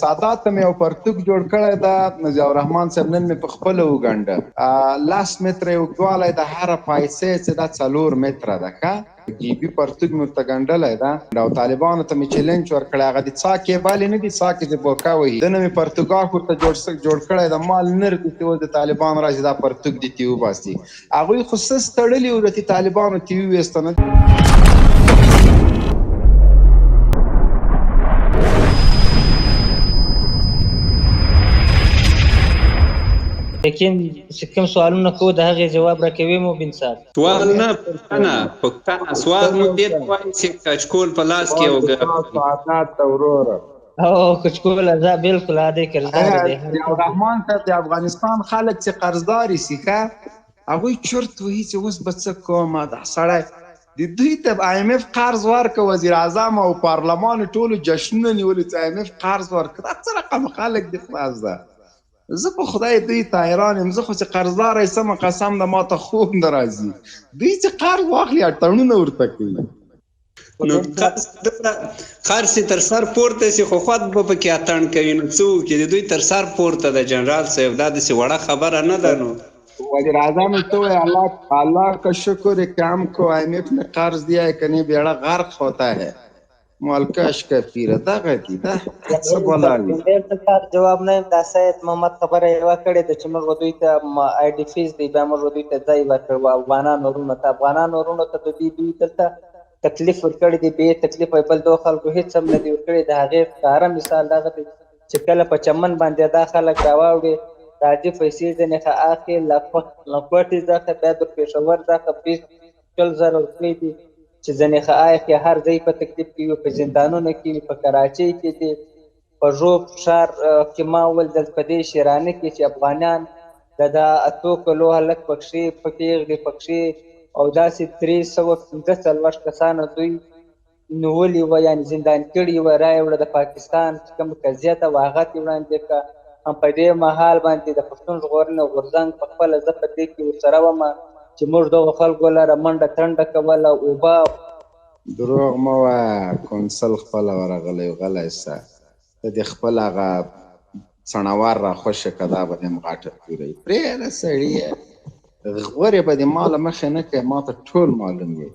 سادات ته مې یو پرتوګ جوړ کړی ده، ضیاءالرحمن صاحب نن مې په خپله وګنډه. 10 متره یې اوږدوالی ده، هره پایڅه یې څه ده 4 متره ده. ښه ګیبي پرتوګ مې ورته ګنډلی ده او طالبانو ته مې چیلنج ورکړی، هغه د څا کیبلې نه دي، څا کې چې بوکه وهي، دنه مې پرتوګاښ ورته جوړ کړی ده. مال نر دي چې اوس د طالبان راشي دا پرتوګ دې ترې وباسي. هغوی خو سست تړلي وو چې طالبانو ترې وویسته نه. لیکن چې کوم سوالونه کوو د هغې ځواب راکوي مبین صاحب؟ سوال نه، پوښتنه، پوښتنه. سوال مو دې ته وایي چې کچکول په لاس کې او سوالات ته وروره. او کچکول ازا بالکل عادي قرضدار دی. الرحمن صاحب د افغانستان خلک چې قرضدار سي، ښه هغوی چرت وهي چې اوس به څه کوم، دا سړی د دوی ته آی ایم اف قرض ورکړ، وزیر اعظم او پارلمان ټولو جشنونه نیولي چې آی ایم اف قرض ورکړ. دا څه رقم خلک دي خدای زده. زه په خدای دوی ته حیران یم، زه خو چې قرضدار یم قسم ده ماته خوب نه راځي. دوی چې قرض واخلي اتڼونه ورته کوي. نو قرض چې تر سر پورته شي خو خود به پکې اتڼ کوي، نو څه وکړي؟ د دوی تر سر پورته ده جنرال صاحب، دا داسې وړه خبره نه ده. نو وزیر اعظم ته وایي الله الله کا شکر ہے کہ ہم کو آئی ایم ایف نے قرض دیا ہے کہ نہیں بیڑا غرق ہوتا ہے. مالکش کفیره دغه دي، دا څه بلا وي. جواب نه یم. دا سید محمد خبره یوه کړې ده چې موږ دوی ته آی ډي فیس دی، بیا موږ دوی ته ځای ورکړ افغانانو وروڼو ته. افغانانو وروڼو ته د دوی دلته تکلیف ورکړی دی، بې تکلیف بل دوه خلکو هېڅ هم نه دی ورکړی. د هغې ښکاره مثال دغه دی چې کله په چمن باندې دا خلک راواوړي، راځي پیسې ځنې ښه اخلي، له کوټې ځخه بیا در پېښور ځخه 20,000 روپۍ دي چې ځنې ښه اخلي. هر ځای په تکلیف کې وي، په زندانونو کې وي، په کراچۍ کې دي، په ږوب ښار کې ما ولیدل په دې شیرانه کې چې افغانان د دا 8 کلو هلک پکښې پېغلې پکښې او داسې 345 کسانو دوی نیولي وه، یعنې زندان کړي وه، رایې وړه د پاکستان چې کومه قضیه ده هغه ترې وړاندې کړه. هم په دې مهال باندې د پښتون ژغورنې غورځنګ په خپله زه په دې کې ورسره وم چې موږ دغو خلکو لره منډه تنډه کوله. اوبه دروغ مه وایه، کونسل خپله ورغلی، غلی سه، ته دې خپل هغه څڼور را خوشې که، دا به دې هم غټه توره وي. پرېږده سړیه، غورې به دې ما له مخې نه کوې، ما ته ټول معلوم وي.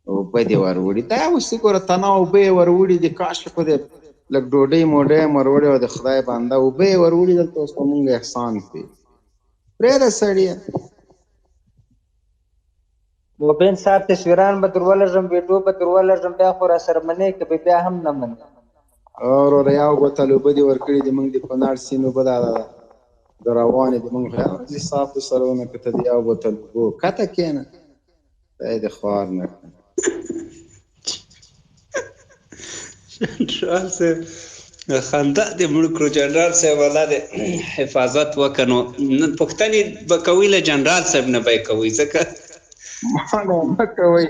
اوبه دې وروړي، دا اوس ګوره تنا اوبه یې وروړي دي، کاش خو دې لږ ډوډۍ موډۍ هم وروړې وه، د خدای بنده اوبه یې وروړي، دلته اوس په مونږ احسان کوي. پرېږده سړیه. مبین صاحب تصویران به در ولږم، ویډیو به در ولږم، بیا خو راسره منې که به بیا هم نه منې. وروره یو بوتل اوبه دې ورکړي دي، موږ د کونړ سیند اوبه دا د روانې دي، موږ خو یو ورځ حساب سره ونه کړه، ته د یو بوتل اوبو کته کښېنه، خدای دې خوار نه کړه. جنرال صاحب خندا دې مړ کړو. جنرال صاحب الله دې حفاظت وکړه. نو نن پوښتنې به کوئ له جنرال صاحب نه به یې کوئ، ځکه ما نه مه کوئ،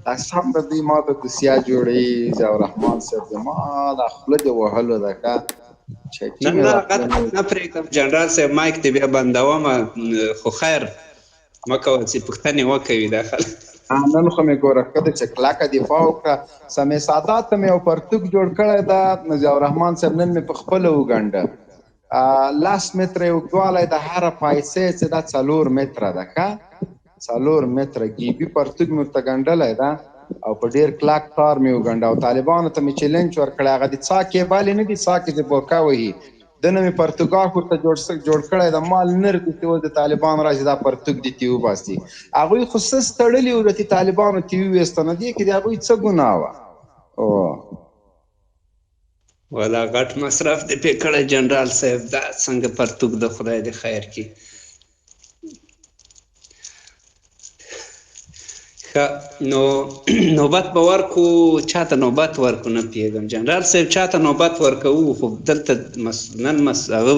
قسم د دوی ما ته دوسیه جوړوي. ضیاءالرحمن صاحب دې ما دا خوله دې وهلو ده، ښه نه نه هغه نه پرېږدم جنرال صاحب، مایک دې بیا بندوم، خو خیر مه کوه چې پوښتنې وکوي دا خلک. نن خو مې ګوره ښه ده چې کلکه دفاع وکړه. سمیع سادات ته مې یو پرتوګ جوړ کړی ده، ضیاءالرحمن صاحب نن مې په خپله وګنډه. 10 متره یې اوږدوالی ده، هره پایڅه یې چې ده 4 متره ده، ښه 4 متره ګیبي پرتوګ مې ورته ګنډلی ده او په ډېر کلک تار مې وګنډه. او طالبانو ته مې چیلنج ورکړی، هغه د څا کیبلې نه دي، څا کې چې بوکه وهي، دنه مې پرتوګاښ ورته جوړ کړی ده. مال نر دي چې اوس د طالبان راشي دا پرتوګ دې ترې وباسي. هغوی خو سست تړلي وو چې طالبانو ترې وویسته، نو دې کې د هغوی څه ګناه وه؟ ولا غټ مصرف دې پرې کړی جنرال صاحب، دا څنګه پرتوګ د خدای دې خیر کړي. ښه نو نوبت به ورکو، چاته نوبت ورکو نه پوهېږم جنرال صاحب، چاته نوبت ورکوو؟ خو دلته نن هغه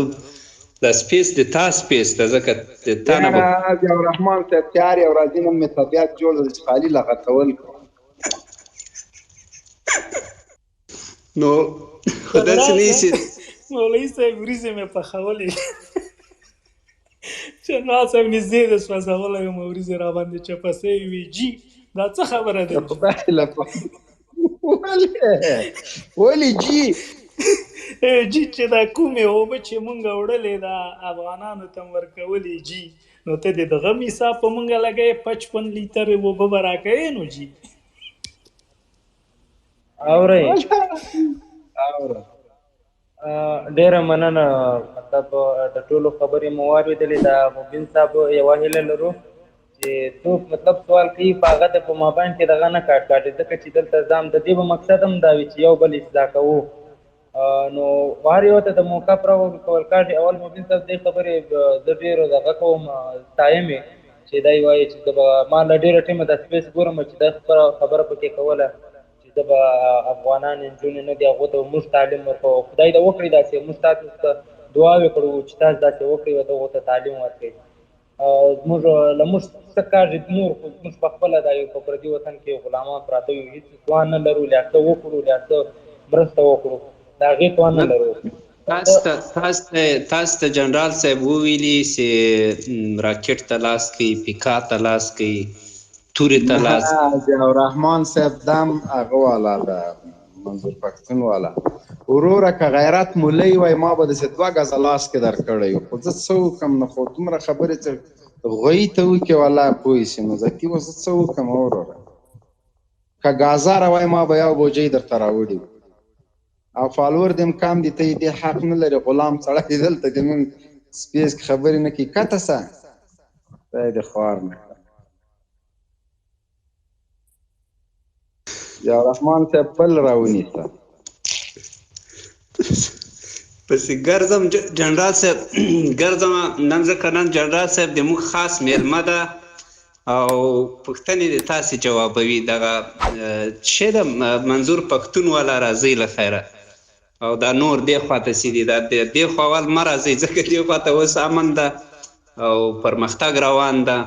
دا سپیس د تا سپیس ده، ځکه د تا نه به ضیاءالرحمن صاحب تیار یو راځي، نن مې طبیعت جوړ دی چې خالي لغتول کوم. نو خو داسې نه چې مولوي صاحب وریځې مې پخولې، جنرال صاحب نږدې د سوځولی وم، وریځې را باندې چپه سوې وې. جي دا څه خبره ده؟ خدای لپاره ولې ولې جی؟ جی چې دا کومې اوبه چې مونږ وړلې دا افغانانو ته ورکولې جی، نو ته دې د غم حساب په مونږ لګوې، 55 لیټر اوبه به راکوې نو جی. اورئ؟ اوره. ډیره مننه، مطلب د ټولو خبرې مو واورېدلې. د مبین صاحب یوه هیله لرو چې څوک مطلب سوال کوي په هغه د په مابین کې دغه نه کاټ کاټي، ځکه چې دلته ځام د دې به مقصد هم دا وي چې یو بل اصلاح کوو. نو هر یو ته د موقع پر ورکول کاږي. اول مبین صاحب دې خبرې زه ډېر دغه کوم، ستایم یې چې دی وایي چې زه به ما له ډېره ټیمه دا سپیس ګورم چې دا خبره پکې کوله چې زه به افغانان نجونې نه دي هغو ته به موږ تعلیم ورکوو. خدای دې وکړي داسې، موږ تاسو ته دعاوې کړو چې تاسو داسې وکړئ او دغو ته تعلیم ورکړئ. زموږ له موږ څه کاږي نور خو زموږ په خپله دا یو په پردي وطن کې غلامان پراته یو، هېڅ توان نه لرو لا څه وکړو لا څه مرسته وکړو، د هغې توان نه لرو. تاسو ته جنرال صاحب وویلي چې راکټ ته لاس کوي، پیکا ته لاس کوي، تورې ته لاس. ضیاءالرحمن صاحب دم هغه والا ده، منظور پښتون والا. وروره که غیرت مولوی وای ما به داسې 2 ګزه لاس کې درکړی، خو زه څه وکړم؟ نو خو دومره خبرې چې غویي ته وکړې والله پوه شي، نو ځکه اوس زه څه وکړم وروره؟ که ګازاره وای ما به یو بوجۍ درته راوړي. او فالور دې هم کم دي، ته یې دې حق نه لرې، غلام سړی دی دلته دې مونږ سپیس کې خبرې نه کوي. کته سه، خدای دې خوار نه کړه. ضیاءالرحمن صاحب بل راونیسه. پسې ګرځم جنرال صاحب، ګرځم نن، ځکه نن جنرال صاحب د موږ خاص مېلمه ده او پوښتنې دې تاسې جوابوي. دغه څه ده منظور پښتون والا راځئ له خیره، او دا نور دې خوا ته څه دي، دا دې خوا وال مه راځئ، ځکه دې خوا ته اوس امن ده او پرمختګ روان ده.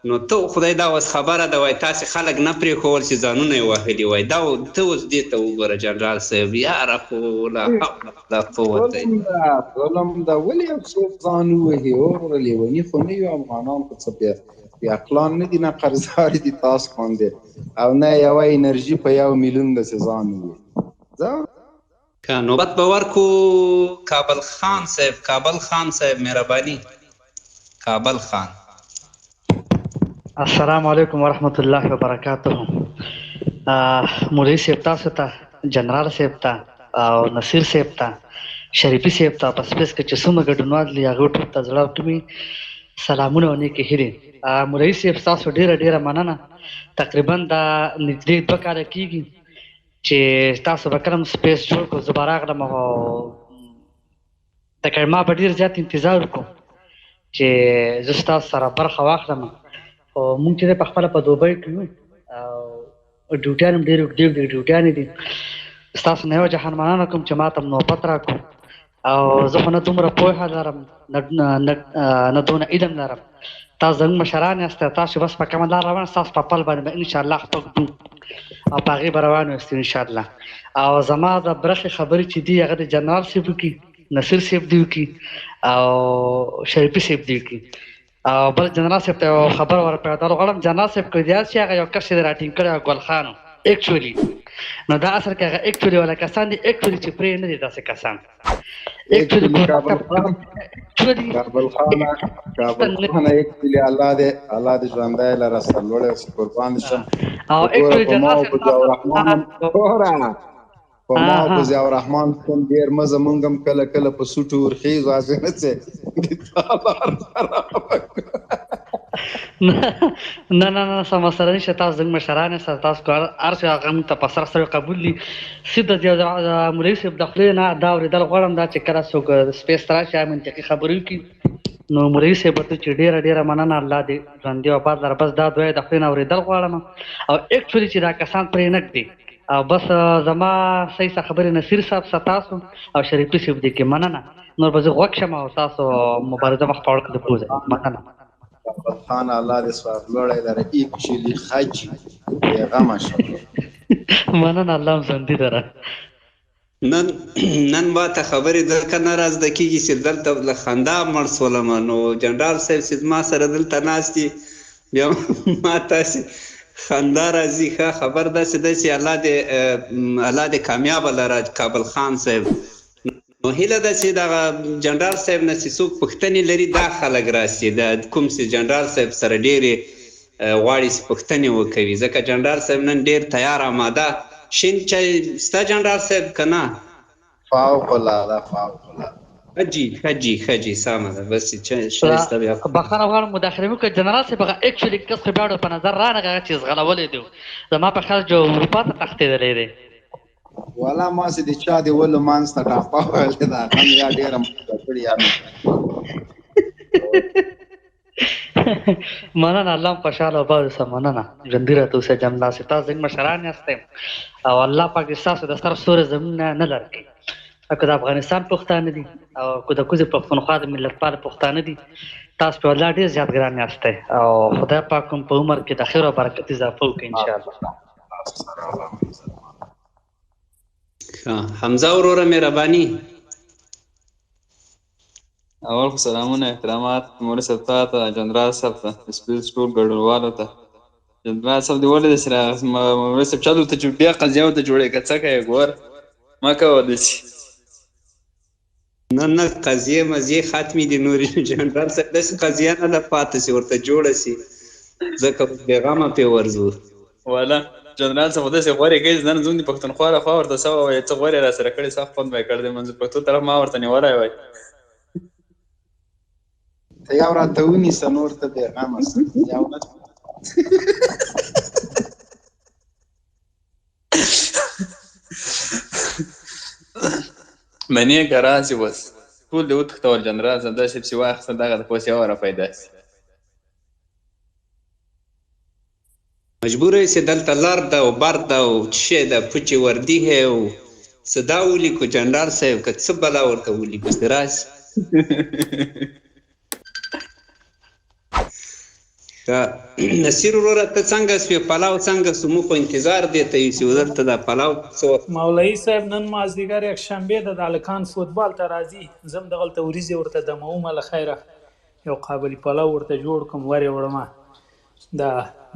نو ته خدای دا اوس خبره ده، وای تاسې خلک نه پرېښول چې ځانونه یې وهلي وای. دا ته اوس دې ته وګوره جنرال صاحب، یاره خو لا حول ولا قوت الا ظلم ده. ولې یو څوک ځان ووهي؟ وروره لیوني خو نه یو، افغانان خو څه بې عقلان نه دي، نه قرضدار دي تاسو باندې، او نه یوه انرژي په 1 میلیون داسې ځان ووهي. ځه. که نوبت به ورکو کابل خان صاحب. کابل خان صاحب مهرباني. کابل خان. السلام علیکم ورحمت الله وبرکاته. مولوي صاحب تاسو ته، جنرال صاحب ته، او نصیر صاحب ته، شریفي صاحب ته، په سپیس کې چې څومره ګډونوال دي هغه ټول ته زړه کومي سلامونه او نیکې هیلې. مولوي صاحب تاسو ډېره ډېره مننه. تقریبا دا نږدې 2 کاله کېږي چې تاسو به کله هم سپیس جوړ کړو، زه به راغلم او تقریبا ما به ډېر زیات انتظار وکړو چې زه ستاسو سره برخه واخلم. خو مونږ چې په خپله په دوبۍ کې یو او ډیوټیان هم ډېرې اوږدې اوږدې ډیوټیانې دي. ستاسو نه یو جهان مننه کوم چې ما ته هم نوبت راکړو، او زه خو نه دومره پوهه لرم، نه دونه علم لرم. تاسو زموږ مشران یاست، تاسو بس په کومه لار روان، ستاسو په پل باندې به انشاءالله خپل ږدو او په هغې به روان یاست انشاءالله. او زما د برخې خبرې چې دي هغه د جنرال صاحب وکړي، نصیر صاحب دې وکړي او شریفي صاحب دې وکړي. او بل جنرال صاحب ته یو خبر ورپېدل غواړم. جنرال صاحب که یاد شي هغه یو کس چې راټینګ کړی هغه ګل خان و اکچولی، نو دا اصل کې هغه اکچولی والا کسان دي، اکچولی چې پرې نه دي داسې کسان. اکچولی کابل خان، کابل خان، کابل خان اکچولی الله دې، الله دې ژوندی لره، سرلوړی اوسې، قربان دې شم. او اکچولی جنرال صاحب ګوره په ما او په ضیاءالرحمن کوم ډېر مه زمونږ هم کله کله په سوټو ورخېږو، هسې نه چې د تا لار خرابه کړه. نه نه نه، څه مسله نشته، تاسو زموږ مشران یاست، تاسو که هر څه هغه موږ ته په سر سترګو قبول دي. سیده د مولوي صاحب د خولې نه دا اورېدل غواړم، دا چې کله څوک سپیس ته راشي هغه منطقي خبرې وکړي. نو مولوي صاحب ته چې ډېره ډېره مننه، الله دې ژوندی او آباد لره. بس دا دوه د خولې نه اورېدل غواړم، او اکچولي چې دا کسان پرې نه ږدي. او بس زما صحیح څه خبرې نصیر صاحب ستاسو او شریفي صاحب دې کې مننه. نور به زه غوږ شم او تاسو مبارزه مخ په وړاندې بوځئ. مننه. کابل خان الله دې سرلوړی لره، اکچولي خج بېغمه شه. مننه، الله هم ژوندي لره. نن ما ته خبرې ځکه نه را زده کېږي چې دلته له خندا مړ سولم. نو جنرال صاحب چې زما سره دلته ناست دي، بیا ما تاسې خندا راځي. ښه خبر داسې ده چې الله دې کامیابه لره کابل خان صاحب. نو هیله ده چې دغه جنرال صاحب نه چې څوک پوښتنې لري دا خلک راسي، د کوم چې جنرال صاحب سره ډېرې غواړي چې پوښتنې وکوي، ځکه جنرال صاحب نن ډېر تیار آماده. شین چای سته جنرال صاحب که نه؟ فوق العاده، فوق العاده. ښه جي، ښه جي، ښه جي، سمه ده، بس چې چای سته بیا. بخښنه غواړم مداخله مې وکړه جنرال صاحب، هغه اکچولی کس خو بیا په نظر رانغی، هغه چې ځغلولی دی زما په خیال چې اروپا ته تښتېدلی دی. والا ما چې د چا د ولو منځ ته ټاپه وهلې ده، هغه مې یا ډېره مزه کړې یا مې. مننه، الله مو خوشحاله او آباد اوسه. مننه، ژوندي راته اوسه جنرال صاحب، تاسو زموږ مشران یاستئ او الله پاک دې ستاسو د سر سوری زموږ نه نه لرې کړي. که د افغانستان پښتانه دي او که د کوزې پښتونخوا د ملتپال پښتانه دي، تاسو په الله ډېر زیات ګران یاستئ او خدای پاک هم په عمر کې د خیر او برکت اضافه وکړي ان شاء الله. حمزه وروره مهرباني. اول خو سلامونه احترامات مولوي صاحب تا ته، جنرال صاحب ته، د سپیس ټول ګډونوالو ته. جنرال صاحب دې ولې داسې راغی؟ مولوي صاحب چا درته بیا قضیه ورته جوړې که څه کوې؟ ګور مه کوه داسې. نه نه، قضیې مزیې ختمې دي نورې. جنرال صاحب داسې قضیه نه ده پاتې چې ورته جوړه شي، ځکه اوس بېغمه پرې ورځو. والا جنرال صاحب داسې غورې کوي چې نن زموږ د پښتونخوا له خوا ورته څه ووایي، څه غورې را سره کړې، سخت خوند به یې کړی دی. منظور پښتو طرف ما ورته نیولی وای. ته یو راته ونیسه، نور ته بېغمه سه. یو منې که راسي اوس ټول دې وتښتول. جنرال صاحب داسې پسې واخیسته، دغه د پوسې یوه را پیدا سي. مجبور یې چې دلته لر ده او بر ده او څه ده، پوچې وردي هی او څه دا ولیکو جنرال صاحب، که څه بلا ورته ولیکو چې راسي. ښه نصیر وروره، ته څنګه سوې؟ پلاو څنګه سو؟ موږ خو انتظار دې ته یو چې دلته دا پلاو څه وخت. مولوي صاحب نن مازدیګر یکشنبه ده، د هلکان فوتبال ته راځي، زه هم دغلته وریځې ورته دمومه، له خیره یو قابلي پلاو ورته جوړ کړم، ور یې وړمه، دا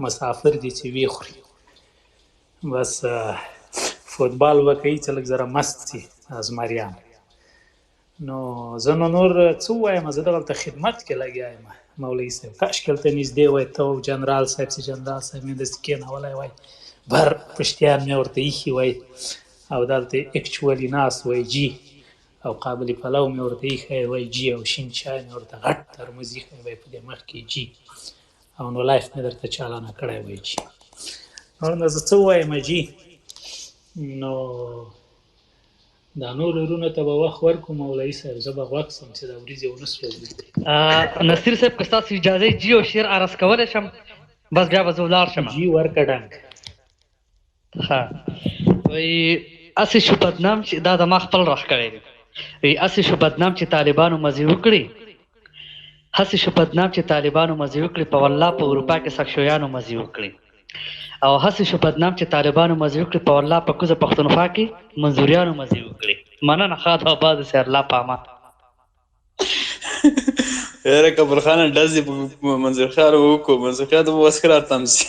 مسافر دي چې ویې خوري. بس فوتبال به کوي چې لږ زره مست سي زمریان. نو زه نو نور څه ووایم، زه دغلته خدمت کې لګیا یم مولوي صاحب. کاشکې هلته نږدې وای ته او جنرال صاحب، چې جنرال صاحب مې داسې کېنولی وای، بر پشتیان مې ورته ایښي وای او دلته اکچوالي ناست وای جي، او قابلي پلو مې ورته ایښی وای جي، او شین چای مې ورته غټ ترموز ایښی وای په دې مخ کې جي، او نو لایف مې درته چالانه کړی وای جي. نور نو زه څه ووایم جي؟ نو دا نور ورونو ته به وخت ورکړو مولوي صاحب، زه به غوږ سم چې دا وریځې ونه سوځي. نصیر صاحب که ستاسو اجازه جي او شعر عرض کولی شم، بس بیا به زه ولاړ شم. جي ورکه ډنګ. ښه، وایي هسې شو بدنام چې دا زما خپل رخ کړی دی. وایي هسې شو بدنام چې طالبانو مزې وکړي، هسې شو بدنام چې طالبانو مزې وکړي، په والله په اروپا کې سکشویانو مزې وکړي. او هسې شو بدنام چې طالبانو مزې وکړي، په والله په کوزه پښتونخوا کې منظوریانو مزې وکړي. مننه، ښاد او آباد اوسئ، الله په امان. یاره قبول خانه ډز دې په منظور خیال وکړو، منظور خیال ته به اوس ښه راتم شي.